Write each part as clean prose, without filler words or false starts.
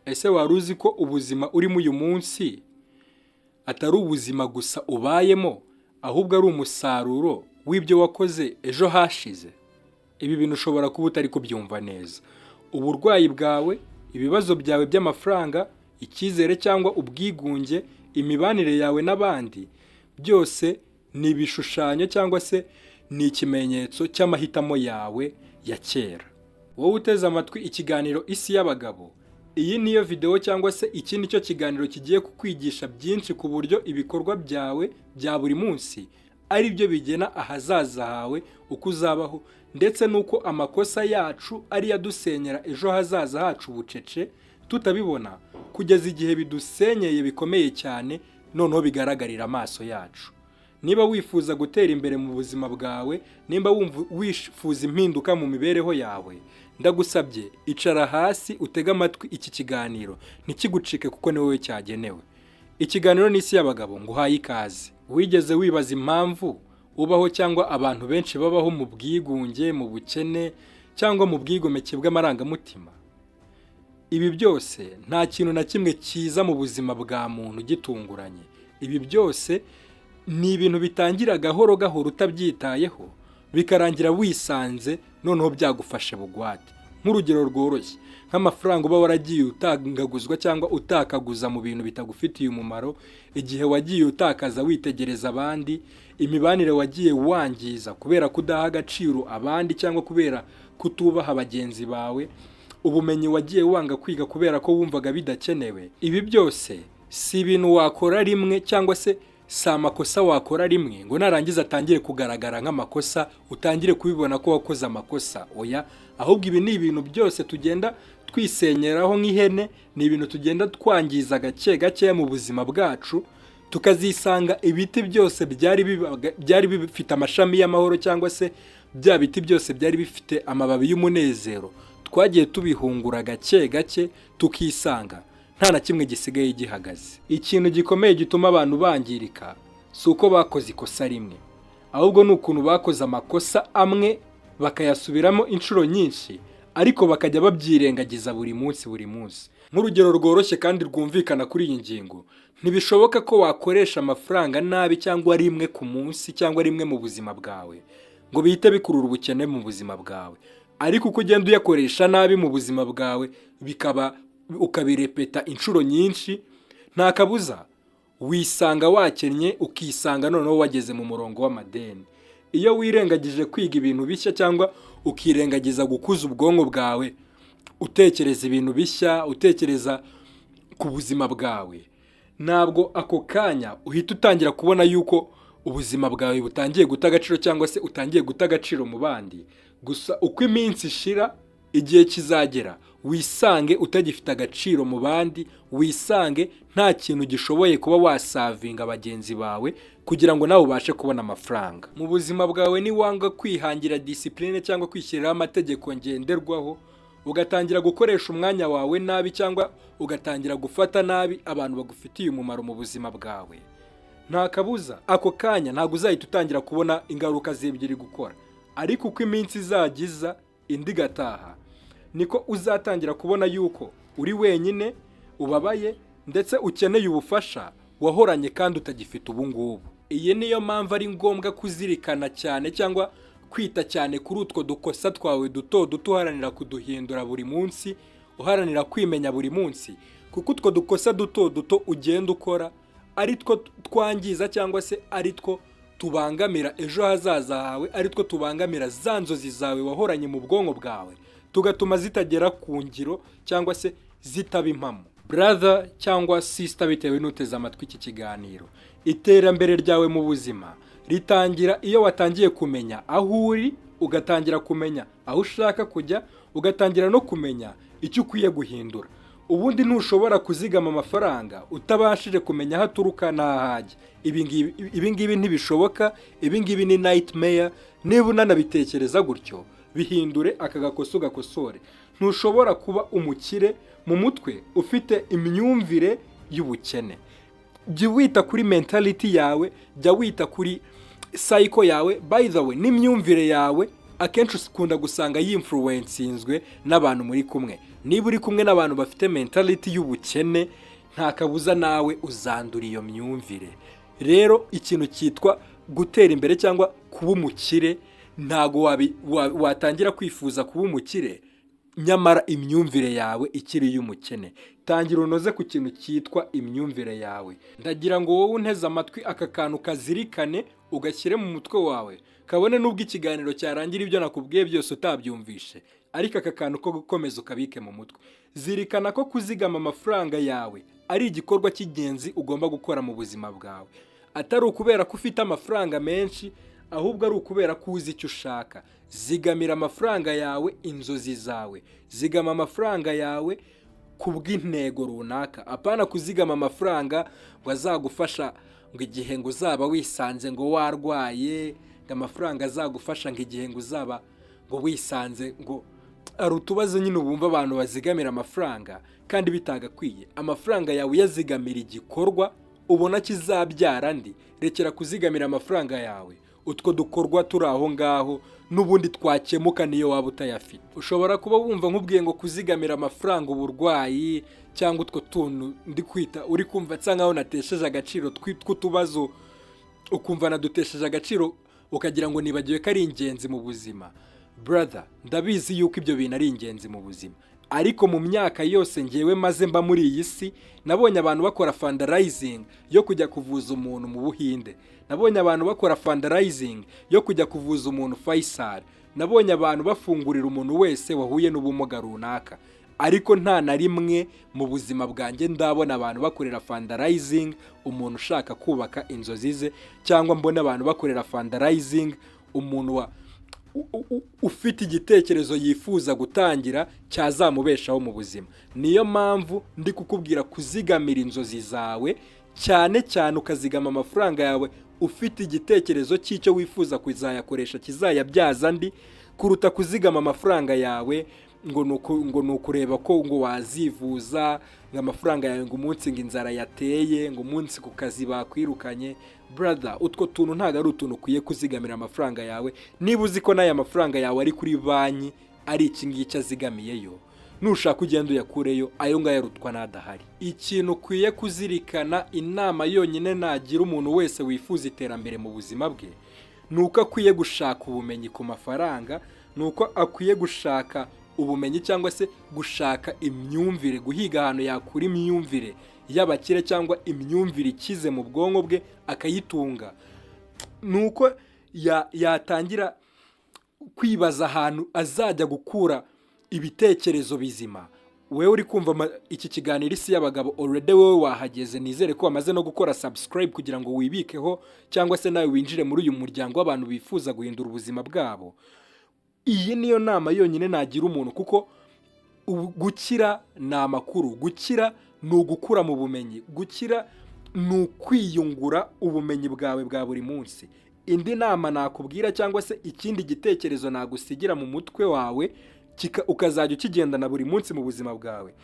Ese wari uzi ko ubuzima urimo uyu munsi atari ubuzima gusa ubayemo, ahubwo ari umusaruro w'ibyo wakoze ejo hashize? Ibi bintu ushobora kuba utari kubyumva neza. Uburwayi bwawe, ibibazo byawe by'amafaranga, icyizere cyangwa ubwigunge, imibanire yawe n'abandi, byose ni ibishushanyo cyangwa se ni ikimenyetso cy'amahitamo yawe ya kera. Wowe uteze amatwi ikiganiro Isi y'Abagabo, iyi niyo videwo cyangwa se iki ni cyo kiganiro kigiye kukwigisha byinshi ku buryo ibikorwa byawe bya buri munsi ari byo bigena ahazaza hawe, uko uzabaho, ndetse n'uko amakosa yacu ariyo adusenyera ejo hazaza hacu bucece tutabibona, kugeza igihe bidusenyeye bikomeye cyane, noneho bigaragarira amaso yacu. Niba wifuza gutera imbere mu buzima bwawe, nimba wumva wifuza impinduka mu mibereho yawe, ndagusabye icara hasi utege amatwi iki kiganiro, ntikigucike kuko ni wowe cyagenewe. Ikiganiro ni Isi y'Abagabo, nguhaye ikaze. Wigeze wibaza impamvu ubaho cyangwa abantu benshi babaho mu bwigunge, mu bukene cyangwa mu bwigomeke bw'amarangamutima? Ibi byose, nta kintu na kimwe kiza mu buzima bwa muntu gitunguranye. Ibi byose ni ibintu bitangira gahoro gahoro utabyitayeho, bikarangira wisanze noneho byagufashe bugwate. Nk'urugero rworoshye, nk'amafaranga uba waragiye utangaguzwa cyangwa utakaguza mu bintu bitagufitiye umumaro, igihe wagiye utakaza witegereza abandi, imibanire wagiye wangiza kubera kudaha agaciro abandi cyangwa kubera kutubaha bagenzi bawe, ubumenyi wagiye wanga kwiga kubera ko wumvaga bidakenewe. Ibi byose si ibintu wakora rimwe cyangwa se si amakosa wakora rimwe ngo narangiza atangire kugaragara nk'amakosa, utangire kubibona ko wakoze amakosa. Oya, ahubwo ibi ni ibintu byose tugenda twisenyeraho nk'ihene, ni ibintu tugenda twangiza gake gakeya mu buzima bwacu, tukazisanga ibiti byose byari bifite amashami y'amahoro cyangwa se bya biti byose byari bifite amababi y'umunezero, twagiye tubihungura gake gake, tukisanga nta na kimwe gisigaye gihagaze. Ikintu gikomeye gituma abantu bangirika si uko bakoze ikosa rimwe, ahubwo ni ukuntu bakoze amakosa amwe bakayasubiramo inshuro nyinshi, ariko bakajya babyirengagiza buri munsi buri munsi. Nk'urugero rworoshye kandi rwumvikana kuri iyi ngingo, ntibishoboka ko wakoresha amafaranga nabi cyangwa rimwe ku munsi cyangwa rimwe mu buzima bwawe ngo bihite bikurura ubukene mu buzima bwawe. Ariko uko ugenda uyakoresha nabi mu buzima bwawe, bikaba ukabirepeta inshuro nyinshi, nta kabuza wisanga wakennye, ukisanga noneho wageze mu murongo w'amadeni. Iyo wirengagije kwiga ibintu bishya cyangwa ukirengagiza gukuza ubwonko bwawe, utekereza ibintu bishya, utekereza ku buzima bwawe, ntabwo ako kanya uhita utangira kubona yuko ubuzima bwawe butangiye guta agaciro cyangwa se utangiye guta agaciro mu bandi. Gusa uko iminsi ishira, igihe kizagera wisange utagifite agaciro mu bandi, wisange nta kintu gishoboye kuba waservinga bagenzi bawe kugira ngo nawe ubashe kubona amafaranga. Mu buzima bwawe, niwanga kwihangira discipline cyangwa kwishyiriraho amategeko ngenderwaho, ugatangira gukoresha umwanya wawe nabi cyangwa ugatangira gufata nabi abantu bagufitiye umumaro mu buzima bwawe, nta kabuza ako kanya ntabwo uzahita utangira kubona ingaruka z'ibyo uri gukora. Ariko uko iminsi izajya iza indi igataha, niko uzatangira kubona yuko uri wenyine, ubabaye, ndetse ukeneye ubufasha wahoranye kandi utagifite ubu ngubu. Iyi niyo mpamvu ari ngombwa kuzirikana cyane cyangwa kwita cyane kuri utwo dukosa twawe duto duto, uharanira kuduhindura buri munsi, uharanira kwimenya buri munsi, kuko utwo dukosa duto duto ugenda ukora ari two twangiza cyangwa se ari two tubangamira ejo hazaza hawe, ari two tubangamira za nzozi zawe wahoranye mu bwonko bwawe, tugatuma zitagera ku ngiro cyangwa se zitaba impamo. Brother cyangwa sister, bitewe n'uteze amatwi iki kiganiro, iterambere ryawe mu buzima ritangira iyo watangiye kumenya aho uri, ugatangira kumenya aho ushaka kujya, ugatangira no kumenya icyo ukwiye guhindura. Ubundi ntushobora kuzigama amafaranga utabashije kumenya aho aturuka n'aho ajya. Ibi ngibi ntibishoboka, ibi ngibi ni nightmare. Niba unanabitekereza gutyo, bihindure, aka gakosa ugakosore. Ntushobora kuba umukire mu mutwe ufite imyumvire y'ubukene. Jya wita kuri mentality yawe, jya wita kuri psyche yawe, by the way, n'imyumvire yawe. Akenshi ukunda gusanga yinfluencinzwe n'abantu muri kumwe. Niba uri kumwe n'abantu bafite mentality y'ubukene, nta kabuza nawe uzandura iyo myumvire. Rero ikintu cyitwa gutera imbere cyangwa kuba umukire, ntago watangira kwifuza kuba umukire nyamara imyumvire yawe ikiri iy'umukene. Tangira unoze ku kintu cyitwa imyumvire yawe. Ndagira ngo wowe unteze amatwi, aka kantu kazirikane, ugashyire mu mutwe wawe, kabone n'ubwo ikiganiro cyarangira ibyo nakubwiye byose utabyumvishe, ariko aka kantu ko gukomeza ukabike mu mutwe. Zirikana ko kuzigama amafaranga yawe ari igikorwa cy'ingenzi ugomba gukora mu buzima bwawe, atari ukubera ko ufite amafaranga menshi, ahubwo ari ukubera ko uzi icyo ushaka. Zigamira amafaranga yawe inzozi zawe, zigama amafaranga yawe ku bw'intego runaka, apana kuzigama amafaranga ngo azagufasha ngo igihe ngo uzaba wisanze ngo warwaye, ngo amafaranga azagufasha ngo igihe ngo uzaba ngo wisanze ngo hari utubazo nyine. Ubumva abantu bazigamira amafaranga kandi bitagakwiye. Amafaranga yawe uyazigamira igikorwa ubona kizabyara andi. Rekera kuzigamira amafaranga yawe utwo dukorwa turi aho ngaho n'ubundi twakemuka niyo waba utayafite. Ushobora kuba wumva nkubwiye ngo kuzigamira amafaranga uburwayi cyangwa utwo tuntu ndi kwita, uri kumva nsa nkaho natesheje agaciro tw'utubazo, ukumva nadutesheje agaciro, ukagira ngo nibagiwe ko ari ingenzi mu buzima. Brother, ndabizi yuko ibyo bintu ari ingenzi mu buzima, ariko mu myaka yose ngewe maze mba muri iyi si, nabonye abantu bakora fundraising yo kujya kuvuza umuntu mu Buhinde, nabonye abantu bakora fundraising yo kujya kuvuza umuntu Faisal, nabonye abantu bafungurira umuntu wese wahuye n'ubumuga runaka, ariko nta na rimwe mu buzima bwanjye ndabona abantu bakorera fundraising umuntu ushaka kubaka inzozi ze, cyangwa mbona abantu bakorera fundraising umuntu wa ufite igitekerezo yifuza gutangira cyazamubeshaho mu buzima. Niyo mpamvu ndi kukubwira kuzigamira inzozi zawe cyane cyane, ukazigama amafaranga yawe ufite igitekerezo cy'icyo wifuza kuzayakoresha kizayabyaza andi, kuruta kuzigama amafaranga yawe ngo ni ukureba ko ngo wazivuza, ngo amafaranga yawe ngo umunsi ngo inzara yateye, ngo umunsi ku kazi bakwirukanye. Brother, utwo tuntu ntabwo ari utuntu ukwiye kuzigamira amafaranga yawe. Niba uzi ko n'aya mafaranga yawe ari kuri banki ari iki ngiki azigamiyeyo, nushaka ugenda uyakureyo, ayo ngayo arutwa n'adahari. Ikintu ukwiye kuzirikana, inama yonyine nagira umuntu wese wifuza iterambere mu buzima bwe, ni uko akwiye gushaka ubumenyi ku mafaranga, ni uko akwiye gushaka ubumenyi cyangwa se gushaka imyumvire, guhiga ahantu yakura imyumvire y'abakire cyangwa imyumvire ikize mu bwonko bwe akayitunga. Ni uko yatangira kwibaza ahantu azajya gukura ibitekerezo bizima. Wewe uri kumva iki kiganiro Isi y'Abagabo, already wowe wahageze. Nizere ko wamaze no gukora subscribe kugira ngo wibikeho cyangwa se nawe winjire muri uyu muryango w'abantu bifuza guhindura ubuzima bwabo. Iyi niyo nama yonyine nagira umuntu, kuko gukira ni amakuru, gukira ni ugukura mu bumenyi, gukira ni ukwiyungura ubumenyi bwawe bwa buri munsi. Indi nama nakubwira cyangwa se ikindi gitekerezo nagusigira mu mutwe wawe, ukazajya ukigendana buri munsi mu buzima bwawe,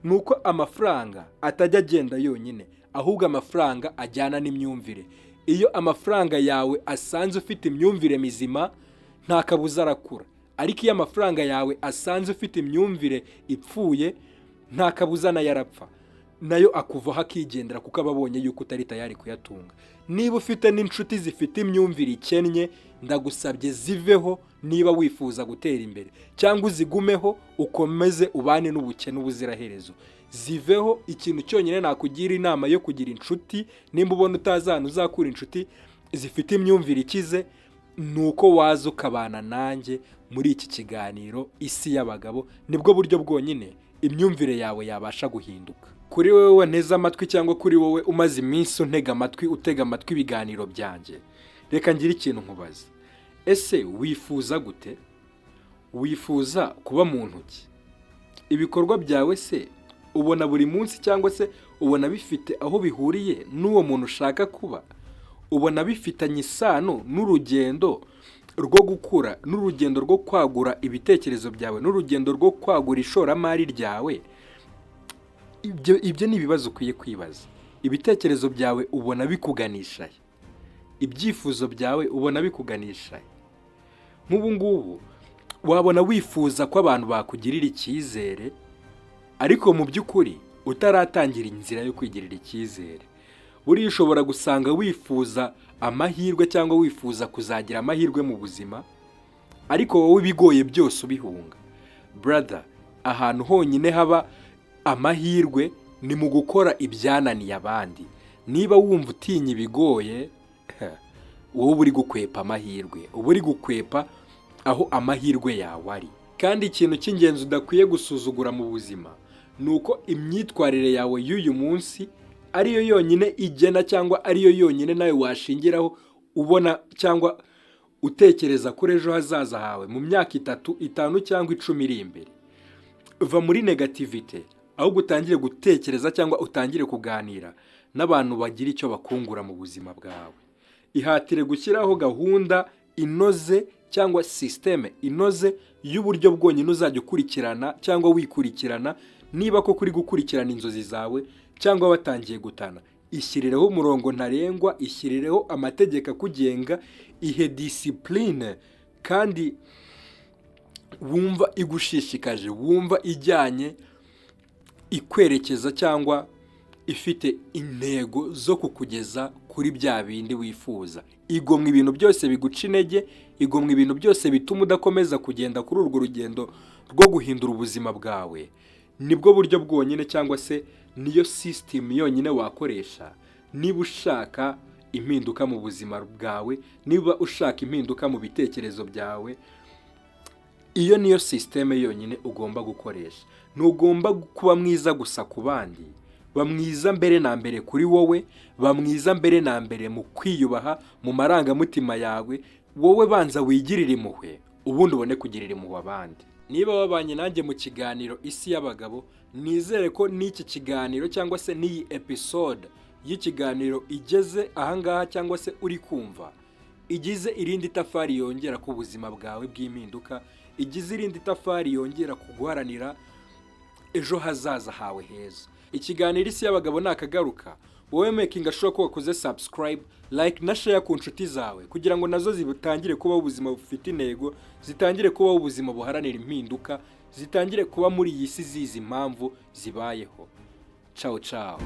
ni uko amafaranga atajya agenda yonyine, ahubwo amafaranga ajyana n'imyumvire. Iyo amafaranga yawe asanze ufite imyumvire mizima, nta kabuza arakura, ariko iyo amafaranga yawe asanze ufite imyumvire ipfuye, nta kabuza nayo arapfa, nayo akuvaho akigendera, kuko aba abonye yuko utari tayari kuyatunga. Niba ufite n'inshuti zifite imyumvire ikennye, ndagusabye ziveho niba wifuza gutera imbere, cyangwa uzigumeho ukomeze ubane n'ubukene ubuziraherezo. Ziveho. Ikintu cyonyine nakugira inama yo kugira inshuti, nimba ubona utazi ahantu uzakura inshuti zifite imyumvire ikize, ni uko waza ukabana nanjye muri iki kiganiro Isi y'Abagabo. Nibwo buryo bwonyine imyumvire yawe yabasha guhinduka. Kuri wowe wanteze amatwi, cyangwa kuri wowe umaze iminsi untega amatwi, utega amatwi ibiganiro byanjye, reka ngire ikintu nkubaza. Ese wifuza gute? Wifuza kuba mu ntoki? Ibikorwa byawe se ubona buri munsi cyangwa se ubona bifite aho bihuriye n'uwo muntu ushaka kuba? Ubona bifitanye isano n'urugendo rwo gukura, n'urugendo rwo kwagura ibitekerezo byawe, n'urugendo rwo kwagura ishoramari ryawe? Ibyo ni ibibazo ukwiye kwibaza. Ibitekerezo byawe ubona bikuganisha he? Ibyifuzo byawe ubona bikuganisha he? Nk'ubu ngubu wabona wifuza ko abantu bakugirira icyizere, ariko mu by'ukuri utaratangira inzira yo kwigirira icyizere. Buriya ushobora gusanga wifuza amahirwe cyangwa wifuza kuzagira amahirwe mu buzima, ariko wowe ibigoye byose ubihunga. Brother, ahantu honyine haba amahirwe ni mu gukora ibyananiye abandi. Niba wumva utinya ibigoye, wowe uba uri gukwepa amahirwe, uba uri gukwepa aho amahirwe yawe ari. Kandi ikintu cy'ingenzi udakwiye gusuzugura mu buzima ni uko imyitwarire yawe y'uyu munsi ariyo yonyine igena, cyangwa ariyo yonyine nawe washingiraho ubona cyangwa utekereza kuri ejo hazaza hawe mu myaka 3, 5 cyangwa 10 iri imbere. Va muri négativité, ahubwo utangire gutekereza cyangwa utangire kuganira n'abantu bagira icyo bakungura mu buzima bwawe. Ihatire gushyiraho gahunda inoze cyangwa système inoze y'uburyo bwonyine uzajya ukurikirana cyangwa wikurikirana, niba koko uri gukurikirana inzozi zawe cyangwa watangiye gutana. Ishyirireho umurongo ntarengwa, ishyirireho amategeko akugenga, ihe discipline kandi wumva igushishikaje, wumva ijyanye, ikwerekeza cyangwa ifite intego zo kukugeza kuri bya bindi wifuza. Igomwa ibintu byose biguca intege, igomwa ibintu byose bituma udakomeza kugenda kuri urwo rugendo rwo guhindura ubuzima bwawe. Nibwo buryo bwonyine cyangwa se niyo system yonyine wakoresha niba ushaka impinduka mu buzima bwawe, niba ushaka impinduka mu bitekerezo byawe. Iyo niyo système yonyine ugomba gukoresha. Ntugomba kuba mwiza gusa ku bandi, ba mwiza mbere na mbere kuri wowe, ba mwiza mbere na mbere mu kwiyubaha, mu marangamutima yawe. Wowe banza wigirire impuhwe, ubundi ubone kugirira impuhwe abandi. Niba wabanye nanjye mu kiganiro Isi y'Abagabo, nizere ko n'iki kiganiro cyangwa se n'iyi episode y'ikiganiro igeze ahangaha cyangwa se uri kumva igize irindi tafari yongera ku buzima bwawe bw'impinduka, igize irindi tafari yongera ku guharanira ejo hazaza hawe heza. Ikiganiro Isi y'Abagabo nakagaruka. Wowe making sure ko wakoze subscribe, like na share ku nshuti zawe, kugira ngo nazo zitangire kubaho ubuzima bufite intego, zitangire kubaho ubuzima buharanira impinduka, zitangire kuba muri iyi si zizi impamvu zibayeho. Ciao ciao.